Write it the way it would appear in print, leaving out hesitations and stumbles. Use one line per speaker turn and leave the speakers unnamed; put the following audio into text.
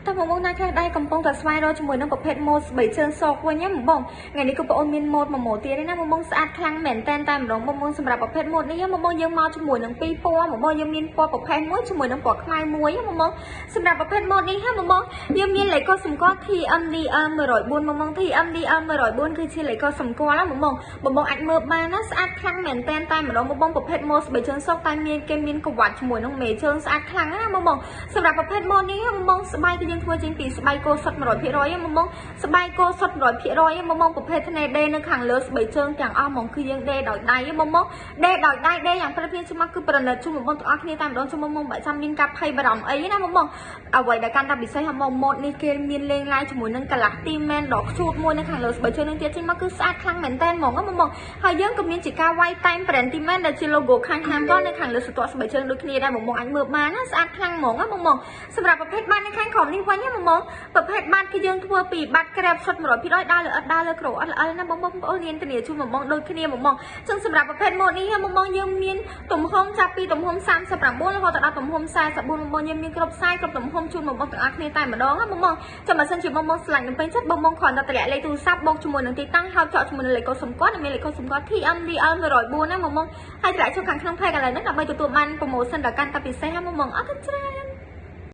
តើបងបងណាខ្លះដែរកំពុងតែស្វែងរកជាមួយនឹងប្រភេទម៉ូតស្បែកជើងសវិញណាបងបងថ្ងៃនេះគឺបងអូនមានម៉ូតមួយម៉ូតទៀតទេណាបងបងស្អាតខ្លាំងមែនតែនតែម្ដងបងបងសម្រាប់ប្រភេទម៉ូតនេះបងបងយើងមកជាមួយនឹងពីរពណ៌បងបងយើងមានពណ៌ប្រភេទមួយជាមួយនឹងពណ៌ខ្មៅមួយបងបងសម្រាប់ប្រភេទម៉ូតនេះបងបងយើងមានលេខកូដសម្គាល់ TMDM 104បងបង TMDM 104គឺជាលេខកូដសម្គាល់ណាបងបងបងបងអាចមើលបានណាស្អាតខ្លាំងមែនតែនតែម្ដងបងបងប្រភេទម៉ូតស្បែកជើងសតែមានគេមានកវ៉ាត់ជាមួយនឹងមេជើងស្អាតខ្លាំងណាបងបងសម្រាប់ប្រភេទម៉ូតនេះបងបងស្បែកគឺយើងធ្វើចេញពីស្បែកគោសុទ្ធ100%បងបងស្បែកគោសុទ្ធ100%បងបងប្រភេទធ្នេដេនៅខាងលើស្បែកជើងទាំងអស់ហ្មងគឺយើងដេដោយដៃបងបងដេដោយដៃដេយ៉ាងប្រភេទច្បាស់គឺប្រណិតជូនបងបងទាំងអស់គ្នាតែម្ដងជុំបងបងបាក់ចាំមានការភ័យបារម្ភអីណាបងបងអ្វីដែលកាន់តែពិសេសហ្មងម៉ូតនេះគេមានលេងឡាយជាមួយនឹងកលាស់ទីមែនដ៏ខ្ជូតមួយនៅខាងលើស្បែកជើងនឹងទៀតចេញមកគឺស្អាតខ្លាំងមែនតើហ្មងបងបងហើយយើងក៏មានជាការវាយតែម brand ទីមែនដែលជា logo ខាងខាងក៏នៅខាងលើស្រទាប់ស្បែកជើងដូចគ្នាដែរបងបងអាចមើលបានណាស្អាតខ្លាំងហ្មងណាបងបងសម្រាប់ប្រភេទបាតនៅខាងក្រោមនេះវិញណាបងបងប្រភេទបាតគឺយើងធ្វើពីបាតក្រេបសុទ្ធ100%ដើរលើអត់ដើរលើក្រអត់ល្អណាបងបងប្អូនរៀនធានាជូនបងបងដូចគ្នាបងបងចឹងសម្រាប់ប្រភេទម៉ូតនេះបងបងយើងមានទំហំចាប់ពីទំហំ39រហូតដល់ទំហំ44បងបងយើងមានគ្រប់ size គ្រប់ទំហំជូនបងបងទាំងអស់គ្នាតែម្ដងណាបងបងចាំបើសិនជាបងបងស្រឡាញ់នឹងពេញចិត្តបងបងគ្រាន់តែតម្លាក់លេខទូរស័ព្ទបូកជាមួយនឹងទីតាំងហើយចောက်ជាមួយនឹងលេខកូដសម្គាល់និងមានលេខកូដសម្គាល់ TMDL 104ណាបងបងហើយតម្លាក់ចូលខាងក្នុង page ឥឡូវនេះដើម្បីទទួលបាន promotion ដ៏កាន់តែពិសេសណាបងបងអរគុណច្រើន។